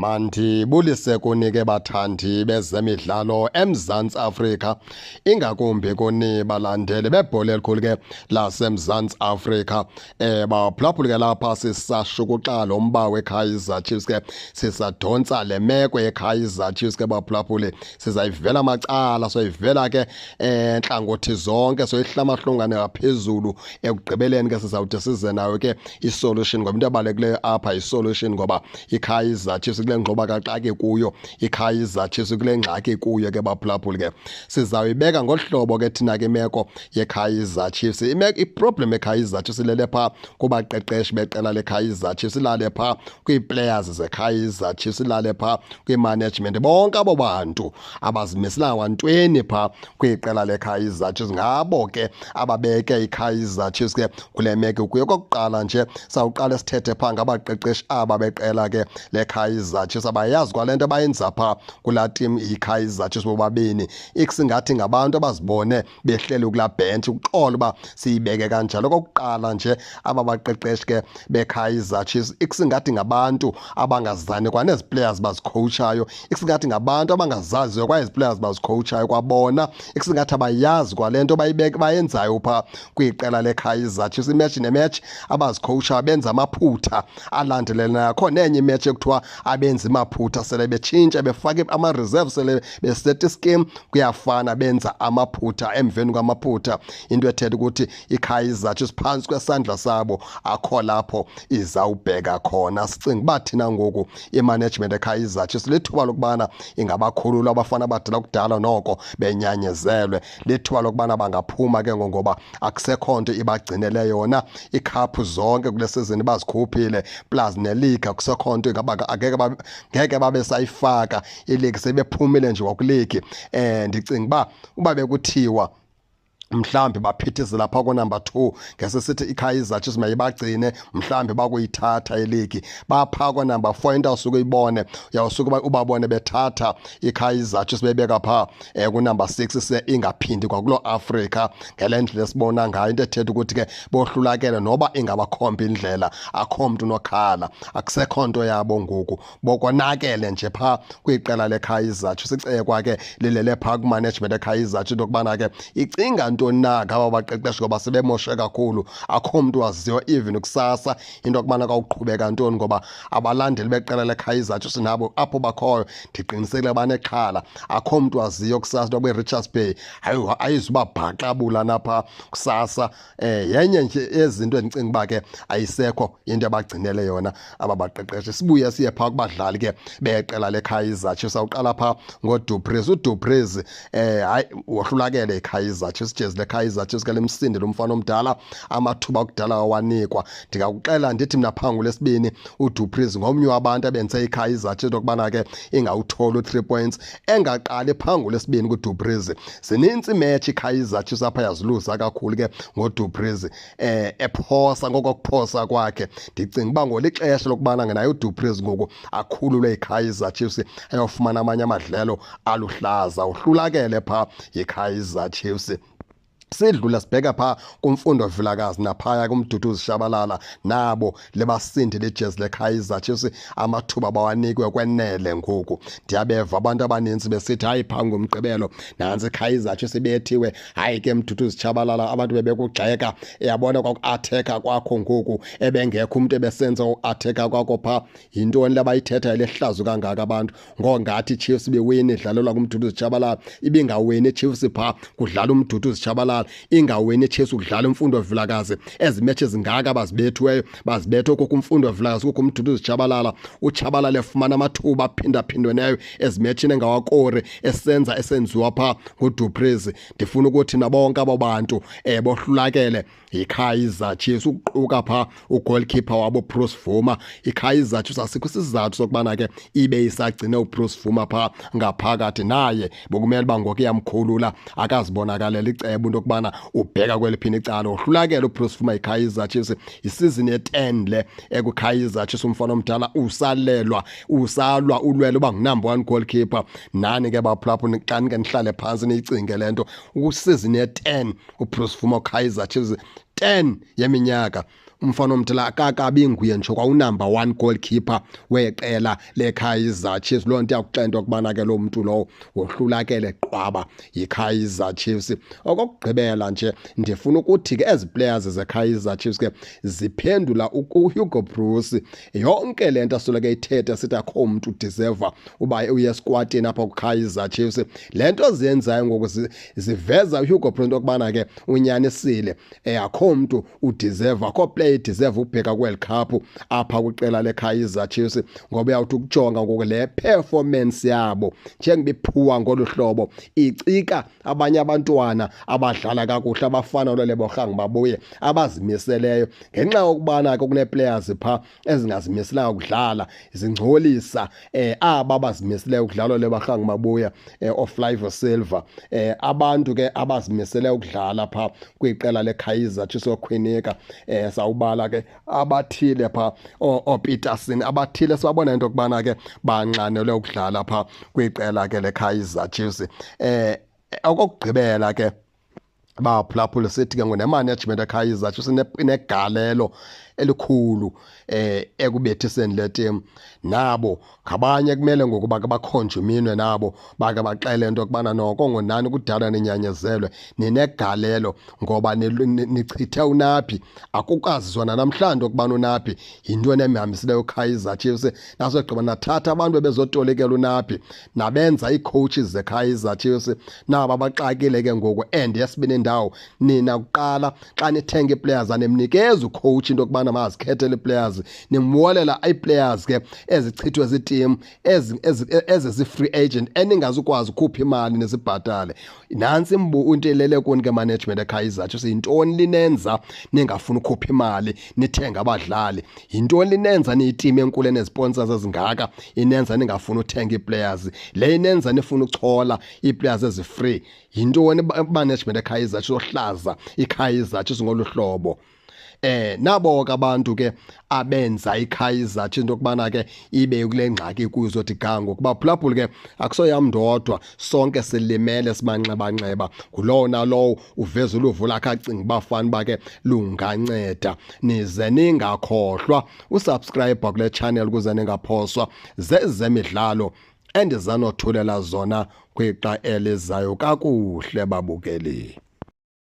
Mandibulise kuni ke bathandi bezemidlalo eMzantsi Afrika, ingakumbi kuni balandeli bebhola elikhulu ke laseMzantsi Afrika. Baphulaphuli ke lapha sisashukuxa lo mba weKaizer Chiefs ke, sisadontsa le meko yeKaizer Chiefs ke baphulaphuli, sizayivela macala, soyivela ke entlangothi zonke, soyihla amahlongane ngaphezulu. Ekugqibeleni ke sizawude size nayo ke isolution, ngoba into ebalulekileyo apha yisolution, ngoba iKaizer Chiefs kule ngxoba kaxaki kuyo, iKaizer Chiefs kule ngxaki kuyo ke baphulaphuli ke. Sizawuyibeka ngolu hlobo ke thina ke imeko yeKaizer Chiefs. Imeko, iproblem yeKaizer Chiefs ilele phaa kubaqeqeshi beqela leKaizer Chiefs, ilale phaa kwii-players zeKaizer Chiefs, ilale phaa kwi-management. Bonke abo bantu abazimiselanga ntweni phaa kwiqela leKaizer Chiefs, ngabo ke ababeke iKaizer Chiefs ke kule meko kuyo. Okokuqala nje sawuqala sithethe phaa ngabaqeqeshi aba beqela ke leKaizer Chiefs. Abayazi kwale nto bayenza phaa kulaa team iKaizer Chiefs bobabini. Isingathi ngabantu abazibone behleli kulaa bench, uxolo uba siyibeke kanjalo. Okokuqala nje aba baqeqeshi ke beKaizer Chiefs isingathi ngabantu abangazani kwanezi players bazicoachayo, isingathi ngabantu abangazaziyo kwaezi players bazicoachayo kwabona, isingathi abayazi kwale nto bayibeke bayenzayo phaa kwiqela leKaizer Chiefs. Imatch nematch abazicoachayo benza amaphutha alandelelanayo. Akho nenye imatch ekuthiwa abenza amaphutha, sele betshintsha befake ama-reserve, sele beseta ischeme, kuyafana, benza amaphutha emveni kwamaphutha. Into ethetha ukuthi iKaizer Chiefs phantsi kwesandla sabo akho lapho izawubheka khona. Sicinga uba thina ngoku imanagement eKaizer Chiefs lithuba lokubana ingabakhulula abafana abadala kudala noko benyanyezelwe, lithuba lokubana bangaphuma ke ngoba akusekho nto ibagcinele yona. Iikhaphu zonke kule season bazikhuphile, plus neleague akusekho nto ingaba angeke ngeke babe sayifaka ileague, sebephumile nje kwakwiligi. Ndicinga uba bekuthiwa mhlambi baphithizela phaa konumber 2, ngese sithi iKaizer Chiefs mayibagcine, mhlambi bakuyithatha iligi. Baphaa konumber 4, into awusuke uyibone, uyawusuke ubabone bethatha iKaizer Chiefs bebeka phaa kunumber 6, se ingaphindi kwakuloo Afrika ngele ndlela esibona ngayo. Into ethetha ukuthi ke bohlulakele, noba ingabakhomba indlela akho mntu unokhala, akusekho nto yabo ngoku, bokonakele nje phaa kwiqela leKaizer Chiefs. Icekwa ke lilele phaa kumanagement eKaizer Chiefs into yokubana ke icinga ntoni na ngaba baqeqeshi, ngoba sebemoshe kakhulu. Akho mntu waziyo even kusasa into yokubana kwawuqhubeka ntoni, ngoba abalandeli beqela leKaizer Chiefs nabo apho bakhoyo ndiqinisekile banexhala. Akho mntu waziyo kusasa into yokuba iRichards Bay ayizubabhaxabula napha kusasa. Yenye nje ezinto endicinga uba ke ayisekho into abagcinele yona aba baqeqeshi. Sibuye siye phaa kubadlali ke beqela leKaizer Chiefs. Awuqala phaa ngoDu Preez. UDu Preez hayi, wohlulakele iKaizer Chiefs, ijezi leKaizer Chiefs ke limsindi lo mfana omdala, amathuba akudala awanikwa. Ndingakuxela ndithi mna phaa ngolwesibini uDu Preez ngomnye wabantu abenze iKaizer Chiefs okubana ke ingawutholi u-3 points. Engaqali phaa ngolwesibini kuDu Preez, zinintsi imatch iKaizer Chiefs apha yaziluza kakhulu ke ngoDu Preez ephosa ngokokuphosa kwakhe. Ndicinga uba ngolixesha lokubana naye uDu Preez ngoku akhulule iKaizer Chiefs ayofumana amanye amadlelo aluhlaza. Uhlulakele phaa yiKaizer Chiefs. Sidlula sibheka phaa kuMfundo Vilakazi naphaya kuMduduzi Shabalala, nabo lebasindi lejezi leKaizer Chiefs, amathuba bawanikwe kwenele. Ngoku ndiyabeva abantu abaninzi besithi hayi, phaa ngomgqibelo nantsi iKaizer Chiefs ibethiwe, hayi ke Mduduzi Shabalala, abantu bebekugxeka, uyabona kwaku-attack-a kwakho ngoku ebengekho umntu ebesenza uku-attack-a kwakho phaa. Yintoni labayithetha lehlazo kangaka abantu? Ngongathi iChiefs ibiwini idlalelwa kuMduduzi Shabalala, ibingawini iChiefs phaa kudlala uMduduzi Shabalala, ingawini iChiefs kudlala uMfundo Vilakazi. Ezi match zingaka bazibethiweyo, bazibethe kukho uMfundo Vilakazi, kukho uMduduzi Shabalala. UTshabalala efumana amathuba aphindaphindweneyo ezimetshini engawakori, esenza esenziwa phaa nguDu Preez. Ndifuna ukuthi nabonke abo bantu bohlulakele yiKaizer Chiefs, ukuquka phaa ugoalkeeper wabo Bruce Bvuma. iKaizer Chiefs asikho isizathu sokubana ke ibe isagcine uBruce Bvuma phaa ngaphakathi, naye bokumele uba ngoku iyamkhulula, akazibonakalela icebo into yokubana ubheka kweliphini icala. Uhlulakele uBruce Bvuma yiKaizer Chiefs, isizini ye-10 le ekuKaizer Chiefs. Umfana omdala usalelwa, usalwa, ulwela uba ngunumber 1 goalkeeper. Nani ke baphulaphula, xa nike nihlale phantsi niyicinge le nto, usizini ye-10 uBruce Bvuma uKaizer Chiefs, 10 yeminyaka. Umfana omdala akakabi nguye ntsho kwaunumber 1 goalkeeper weqela leKaizer Chiefs. Loo nto iyakuxela into yokubana ke loo mntu lowo wohlulakele qwaba yiKaizer Chiefs. Okokugqibela nje ndifuna ukuthi ke ezi players zeKaizer Chiefs ke ziphendula uHugo Broos yonke le nto asoloko ithetha sithi akho mntu deserve uba uye esquadini apha kuKaizer Chiefs. Le nto ziyenzayo ngoku ziveza uHugo Broos into yokubana ke unyanisile, akho mntu udeserve, akho player deserve ukubheka kwiWorld Cup apha kwiqela leKaizer Chiefs, ngoba uyawuthi ukujonga ngoku le performance yabo njengoba iphuwa ngolu hlobo icika abanye abantwana abadlala kakuhle abafana noLebogang Maboe abazimiseleyo, ngenxa yokubana ke kunee-players phaa ezingazimiselanga ukudlala zingcolisa aba bazimiseleyo ukudlala oLebogang Maboe, oFlavio Silva, abantu ke abazimiseleyo ukudlala phaa kwiqela leKaizer Chiefs, oKwinika, sawubala ke abathile phaa oPeterson abathile sibabona into yokubana ke banxanelwe ukudlala phaa kwiqela ke leKaizer Chiefs. Okokugqibela ke baphulaphula sithi ke ngone-management eKaizer Chiefs inegalelo elikhulu ekubethiseni le team. Nabo ngabanye kumele ngokuba ke bakhonjwe iminwe, nabo bake baxele into yokubana noko ngonani kudala ninyanyezelwe, ninegalelo ngoba nichithe uNabi. Akukazizwa namhlanje ukubana uNabi yintoni emhambisileyo uKaizer Chiefs. Nasogqiba nathatha abantu ebezotolikela uNabi nabenza ii-coaches zeKaizer Chiefs, nabo abaxakile ke ngoku. And yesibini indawo, nina kuqala xa nithenga ii-players animnikezi ucoach into yokubana mazikhethele ii-players, nimwolela ii-players ke ezichithwe ziitim ezi zi-free agent eningazukwazi ukhupha imali nizibhatale. Nantsi into elele kuni ke management eKaizer Chiefs, yintoni linenza ningafuni ukhupha imali nithenge abadlali? Yintoni linenza niyitimu enkulu enezi-sponsors ezingaka inenza ningafuni uthenga ii-players? Le inenza nifuna uchola ii-players ezi-free yintoni management eKaizer Chiefs? Ohlaza iKaizer Chiefs ngolu hlobo. Nabo ke abantu ke abenza iKaizer Chiefs into yokubana ke ibe kule ngxaki kuzothi ga ngokuba phulaphula ke akusoyam ndodwa, sonke silimele simanxebanxeba, ngulowo nalowo uveza uluvo lakhe acinga uba fanuba ke lunganceda. Nize ningakhohlwa usubscribe kule channel ukuze ningaphoswa zezemidlalo endizanothulela zona kwixa elizayo. Kakuhle babukeli.